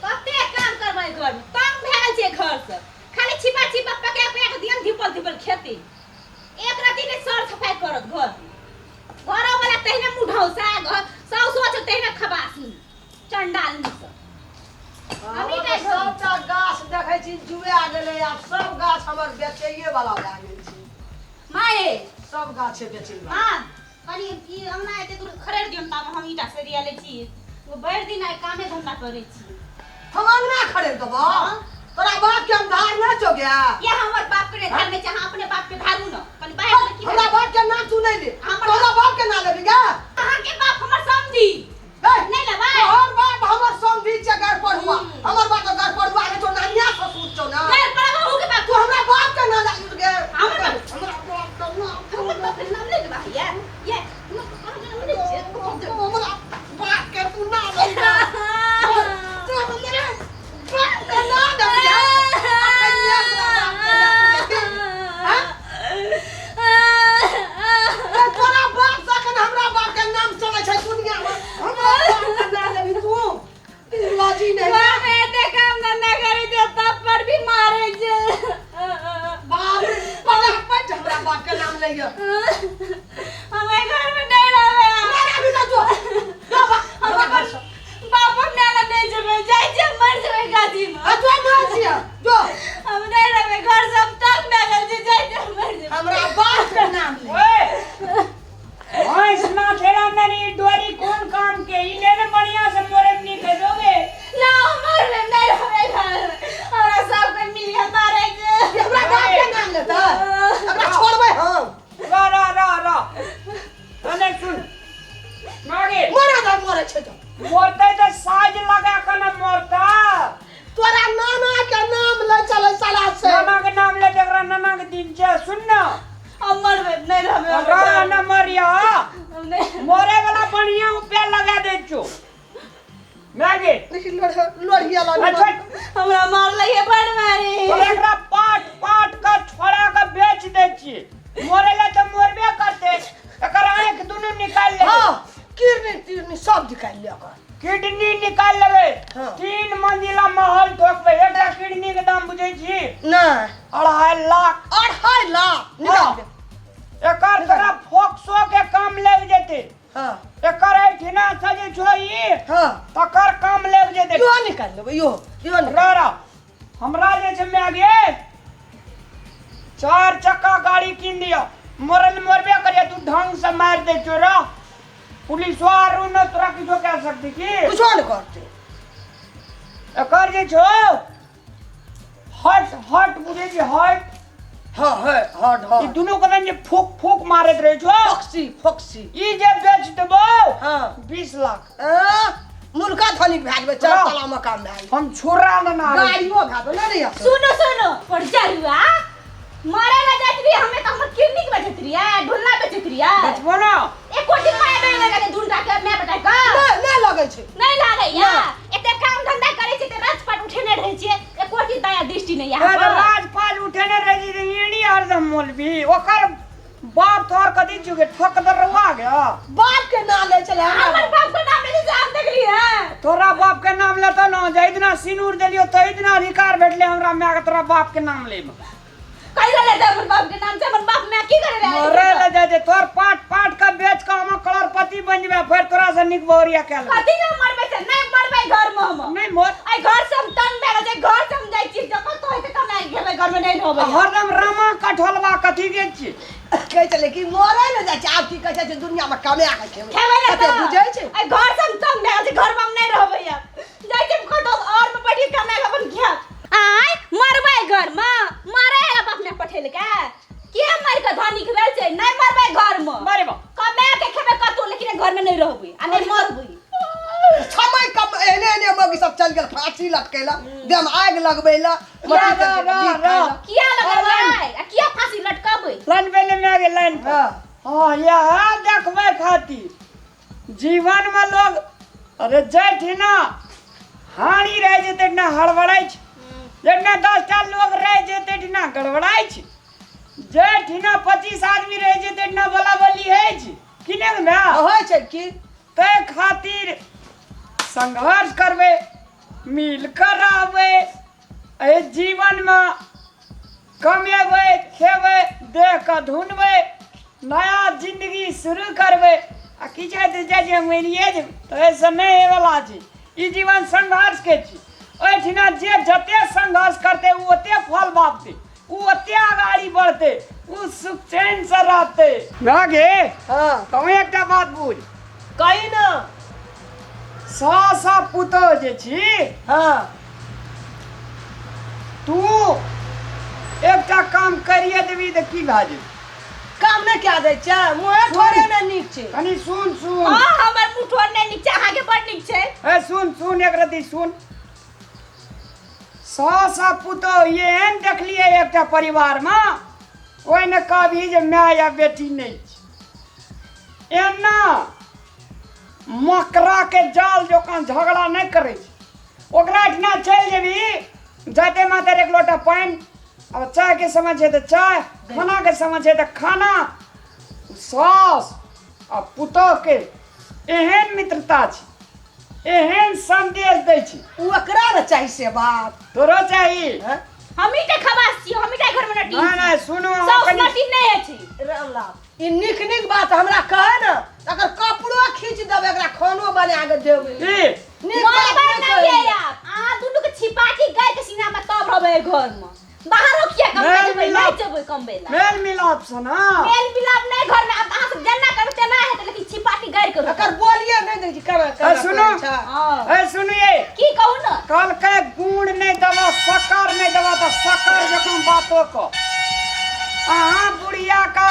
कते काम करबै घर में तंग भए गेल छियै घर से खाली छिपा छिपा पका पका के दियन धीपल धीपल खेती एक राति नहि सर सफाई करत घर में घरो वाला तहिना मुढौसा घर साउसो छै तहिना खबासनी चंडालनी सब हमर तऽ सबटा गाछ देखै छी जुआ गेलै आब सब गाछ हमर बेचैये वाला भए गेल छै माए सब गाछे बेचै वाला माँ कनि ई अंगना एते दूर खड़ेर दियौ तामे हम ईटा सरिया लै छी ओ भरि दिन आइ कामे धंधा करै छी हम अंगना खड़ेर देबो तोरा बाप के हम धार नहि छौ गया या हमर बाप के धार नहि छै अहाँ अपने बाप के धारू न कनि बाहर मे की हमरा बाप के नाम तू नहि ले तोरा बाप के नाम लेबी गा अहाँ के बाप हमर समझी नहीं लेबै तोहर बाप हमर समधी छै घर पर हुआ हमर बाप घर पर हुआ नहीं तो नानिया ससुर छौ ना घर पर अहूँ के बाप तू हमरा बाप के नाम ले गे हमर बाप हमरा बाप के नाम हमर बाप के नाम ले लेबै ये ये हमरा बाप के तू नाम ले गे तू हमरा बाप के नाम ले गे तोरा बाप से अखन हमरा बाप के नाम चलै छै दुनिया मे हमरा बाप के नाम लेबही तू लजी नहीं घर में एते काम धंधा करै छै तब पर भी मारै छै बाप रे पटापट हमरा बाप के नाम लैया हम एहि घर में नहीं रहबै मेरा भी ना जो जो बा हम अपन बापक नाला नहीं जेबै जाइ छियै मर जेबै गाछी में आ जो मर छियै जो हम नहीं रहबै घर सब तंग भए गेल छै जाइ छियै मर जेबै हमरा बाप के नाम ले ओए भैंस ना ठेरा मेरी डोरी कोन काम के ई ले ने बढ़िया से मोरे में निकल दोगे ना हम मरबै नहीं रहबै घर में हमरा सब कोई मिल के मारै छै हमरा बाप के नाम लेतै एकरा छोड़बै हम रा रा रा रा अने सुन मागे मरे दे मरे छै तऽ मरते तऽ साज लगा के न मरता तोरा नाना के नाम ले चले साला से नाना के नाम ले जकरा नाना के दिन छै सुन न हम मरबै नहीं रहबै हम रा न मरिया हम नहीं मरे वाला बढ़िया रुपया लगा दे छो मागे लेकिन लोढ़िया ला अच्छा हमरा मारलै है बड़ मारी तोरा एकरा पाट पाट के छोड़ा के बेच दे छी मरे ला तऽ मरबे करते एकर आँख दुनू निकाल ले हाँ किरनी तिरनी सब निकालि ले ओकर किडनी निकाल लेबै हाँ। तीन मंजिला महल ठोकबै एकटा किडनी के दाम बुझै छी नहि 2.5 लाख 2.5 लाख निकाल ले एकर तोरा फोक्सो के काम लागि जेतै हाँ एकर एहिठिना से जे छौ ई हाँ तकर काम लागि जेतै इहो निकालि लेबै इहो इहो निकाल रह रह हमरा जे छै माय गे चार चक्का गाड़ी कीन दियो मरल मरबे करिए तू ढंग से मार दे चोरा पुलिस आरू न तोरा किछो कह सकती की कुछो नहि करतै एकर जे छौ हट हट बुझे छी हट हाँ है हट ई हट दुनू कदम जे फूक फूक मारैत रहै छौ फोक्सी फोक्सी ई जे बेच देबौ हाँ 20 लाख आ, मुर्गा धनिक भए जेबै चार हाँ। तला मकान भए जेबै हम छुरा न ना गाड़ियो भए जेबै नहि रे सुनो सुनो पर जरुआ मारे ला जाइत रही हमें तो हमर किडनी के बेचैत रहियै ढुलना बेचैत रहियै बेचबो ना एको दिन माय बेल लगा ढुलना के मैं बेटा के नहि नहि लगै छै नहीं लागैया एते काम धंधा करै छै ते राजपाट उठेने रहै छियै एको दिन दया दृष्टि नहीं अरे यहाँ पर राजपाल उठेने रही रे एड़ी हरदम मोलबी ओकर बाप तोहर कथी चुके ठक दरवा गया बाप के नाम लै छलै हमरा हमर बाप के नाम लेने से हम देखली है तोरा बाप के नाम लेतो न जे इतना सिनूर देलियो तो इतना अधिकार भेटले हमरा माय के तोरा बाप के नाम लेब कैला लेते हमर बाप के नाम से हमर बाप मैं की करे रहे मरे ले जाय जे तोर पाट पाट के बेच के हम करोड़पति बन जेबे फिर तोरा से निक बहुरिया के लेबै कथी के मरबै से नहीं मरबै घर में हम नहीं मोर आई घर से हम तंग भए गेल छै घर से हम जाइ छी जकर तो हेतै कमाइ खेबै घर में नहीं रहबै हरदम रामा कठोलबा कथी के छी कहै छलै कि मरै ने जाइ छै आब की कहै छै दुनिया में कमा के खेबै खेबै ने कते तऽ बुझै छै आई घर से हम तंग भए गेल छै घर में हम नहीं रहबै आब जाइ छी हम कतौ और में बैठ के कमाइ के अपन खायब आय मरबै घर में मारे है बाप ने पठेलकै के मर के धनिक भेल छै नहीं मरबै घर में मरबो कमा के खेबै कतौ लेकिन घर में नहीं रहबै आ नहीं मरबै समय कम एहने एहने मौगी सब चल गेल फांसी लटकेला देह में आगि लगबैला रा, रा, रा, रा। किया लगबै आ किया फांसी लटकबै लाइन पहले में आ गेल लाइन पर हाँ। हाँ यह देखबै खातिर जीवन में लोग अरे जैठिना हानि रह जेतै ना हड़बड़ाइ छै जेना 10टा लोग रह जेतै ना गड़बड़ाइ छै जैठिना 25 आदमी रह जेतै ना बला बली होइ छै कि नहि माय होइ छै की ताहि खातिर संघर्ष करबै मिल कऽ रहबै। एहि जीवनमे कमेबै, खेबै, देहके धुनबै, नया जिन्दगी शुरू करबै। आ किछु हेतै जाइ छियै मरिए जेबै, तऽ एहिसँ नहि होइवला छै। ई जीवन संघर्षके छी। ओहिठिना जे जते संघर्ष करतै ओ ओते फल पाबतै, ओ ओते अगाड़ी बढ़तै, ओ सुख चैनसँ रहतै। भए गे। हँ। तहूँ एकटा बात बुझ। कही ने। सास आ पुतोह जे छी, तू एकटा काम करिए देबी तऽ की भए जेतै? काम नहि कए दै छै, मुँहे थोड़े ने नीक छै। कनि सुन, सुन। हाँ, हमर मुँह ठोर नहि नीक छै, अहाँके बड़ नीक छै। ए सुन, सुन, एक रति सुन। सास आ पुतोह एहन देखलियै एकटा परिवारमे, ओहिमे कहबही जे माय आ बेटी नहि छै। एना मकराके जाल जकाँ झगड़ा नहि करै छै। ओकरा एहिठिना चलि जेबही, जाइते मातर एक लोटा पानि, आब चायके समय छै तऽ चाय, खानाके समय छै तऽ खाना। सास आ पुतोहके एहन मित्रता छै, एहन संदेश दै छै। ओ एकरा ने चाही से बात। तोरो चाही। हैं? हमही टा खबास छी, हमही टा घरमे नटीन नहि छी। नहि, सुनू अहाँ साउस कनि। नटीन नहि होइ छै। रामलाल, ई नीक नीक बात हमरा कहे ने, अगर कपड़ो खींच देबै, एकरा खानो बना के देबै। की? नीक बात मरबै नहि नहि कहै। ये आप। अहाँ दुनू के छिपाटी गाय के सीना में तब रहबै घर में। बाहर हो किया कमबै मेल जेबै? नहि मिलाप। जेबै कमबै ला। मेल मिलाप से ना। मेल मिलाप नहि घर में। आब अहाँ सब जेना करबै तेना हेतै, लेकिन छिपाटी गारि करू। एकर बोलिए नहि दै छी, केना केना सुनू। करै छै। हाँ। ए सुनिए। की कहू ने? कहलकै गुड़ नहि देबऽ, शक्कर नहि देबऽ, तऽ शक्कर जकाँ बातो कह। अहाँ बुढ़िया का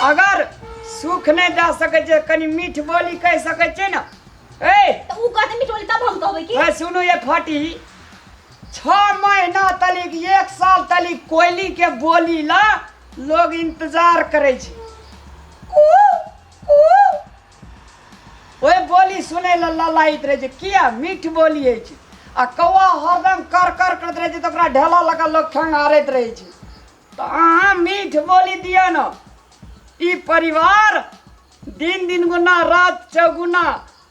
अगर सुख नहि दऽ सकै छियै, कनि मीठ बोली कहि सकै छियै ने? ए तऽ उ कहतै मीठ बोली तब हम कहबै की? ए सुनू, ये फटी 6 महीना तलिक, 1 साल तलिक कोयली के बोली ला लोग इंतजार करै छै। कू कू ओहि बोली सुनै लए ललायत रहै छै। किया? मीठ बोली होइ छै। आ कौआ हरदम कर कर करैत रहै छै, तऽ ओकरा ढेला लऽ कऽ लोक खंगारैत रहै छै। तऽ अहाँ मीठ बोली दिअ ने, ई परिवार दिन दिन गुना रात चौगुना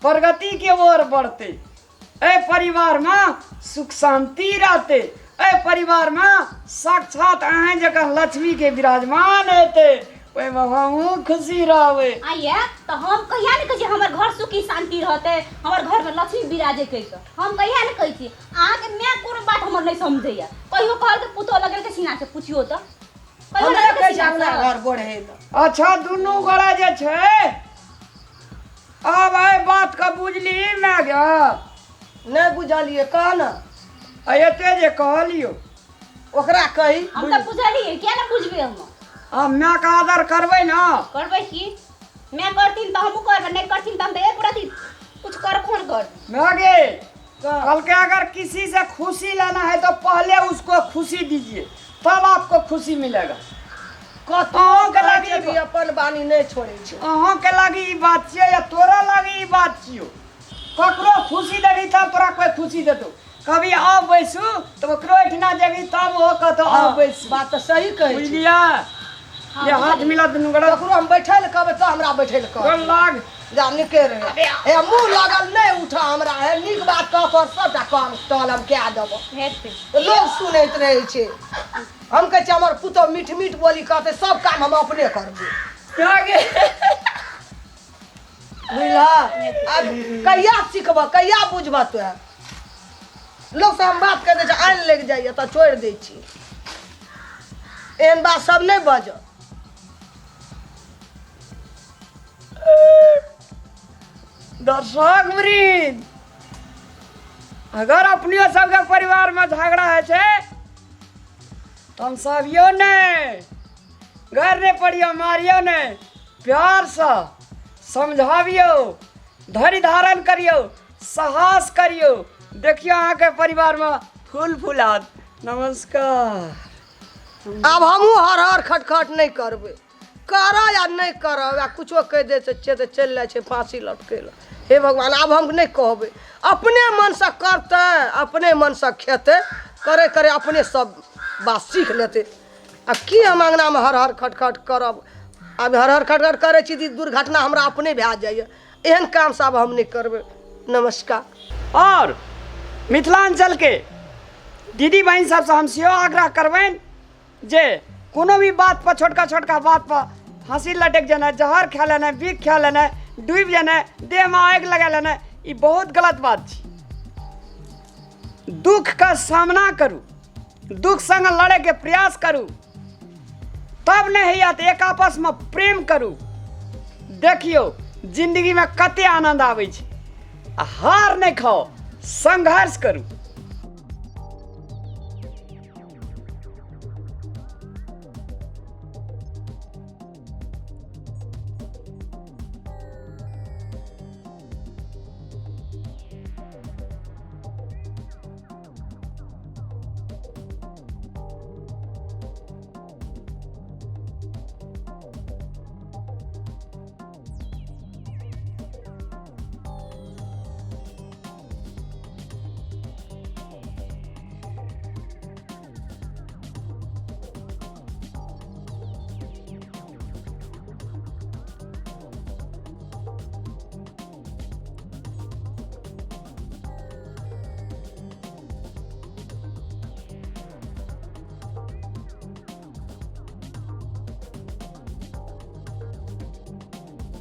प्रगति के ओर बढ़तै। एहि परिवारमे सुख शान्ति रहतै। एहि परिवारमे साक्षात अहाँ जकाँ लक्ष्मीके विराजमान हेतै। ओहिमे हमहूँ खुशी रहबै। आइए तऽ हम कहिया ने कहै छी हमर घर सुखी शान्ति रहतै, हमर घरमे लक्ष्मी विराजे कहि कऽ हम कहिया ने कहै छी? अहाँके माय कोनो बात हमर नहि समझैया। कहियो कहलकै पुतोह लगेलकै सीना से? पुछियो तऽ कहियो हमरा लगेलकै कहै छै सीना अंगना से? घर बढ़े लए। अच्छा, दुनू गोरा जे छै आब एहि बातके बुझली माय गे? नहि बुझलियै, कह ने। आ एते जे कहलियौ ओकरा कही। हम तऽ बुझलियै, किया ने बुझबै हम? आ मायके आदर करबै ने? करबै की। माय करथिन तऽ हमहूँ करबै, नहि करथिन तऽ हम तऽ एक रति कुछ करबो नहि करबै। माय गे, कह। कल के अगर किसी से खुशी लेना है तो पहले उसको खुशी दीजिए, तब आपको खुशी मिलेगा। कतहु अहूँके कहै लागी छै कि अपन बानी नहि छोड़ै छै। अहाँके लागी ई बात छियै या तोरा लागी ई बात छियौ। ककरो खुशी देबही तब तोरा कोइ खुशी देतौ। कभी आउ बैसू तऽ ओकरो एहिठिना जेबही तब ओहो कहतौ आउ बैसू। बात तऽ सही कहै छी। बुझलियै? ये हाथ मिला दुनू गोरा। ककरो हम बैठै लए कहबै तऽ हमरा बैठै लए गोर कहब। लाग। जा निके रहे हे, मुँह लगल नहि उठा हमरा। हे, नीक बात कह तोहर सबटा काम टल हम कए देबो। हेतै। लोग सुनैत रहै छै। हम कहै छियै हमर पुतोह मीठ मीठ बोली कहतै, सब काम हम अपने करबै। आगे। बुझलह? आब कहिया सिखबह, कहिया बुझबह तोहे? लोकसँ हम बात करि दै छै, आनि लागि जाइए तऽ छोड़ि दै छी। एहन बात सब नहि बाजऽ। दर्शक वृंद, अगर अपनियो सबके परिवारमे झगड़ा होइ छै तऽ हम सभियो नहि घर नहि पड़ियौ, मारियौ नहि, प्यारसँ समझाबियौ, धैर्य धारण करियौ, साहस करियौ, देखियौ अहाँके परिवारमे फूल फुलात। नमस्कार। आब हमहूँ हर हर खटखट नहि करबै। करऽ या नहि करऽ, या कुछो कहि दै छियै तऽ चलि जाइ छै फाँसी लटकै लए। हे भगवान, आब हम नहि कहबै। अपने मनसँ करतै, अपने मनसँ खेतै, करै करै अपने सब बात सीख लेतै। आ की हम अङ्गनामे हर हर खटखट करब? आब हर हर खटखट करै छी तऽ ई दुर्घटना हमरा अपने भए जाइए। एहन काम सब आब हम नहि करबै। नमस्कार। आओर मिथिलाञ्चलके दीदी बहिन सबसँ हम सेहो आग्रह करबनि जे कोनो भी बात पर छोटका छोटका बात पर फाँसी लटकि जेनाइ, जहर खा लेनाइ, बिख खा लेनाइ, डूबि जेनाइ, देहमे आगि लगा लेनाइ, ई बहुत गलत बात छै। दुःखके सामना करू, दुःख सङ्ग लड़ैके प्रयास करू, तब नहि होइए तऽ एक आपसमे प्रेम करू। देखियौ जिन्दगीमे कते आनन्द आबै छै। आ हार नहि खाउ, संघर्ष करू।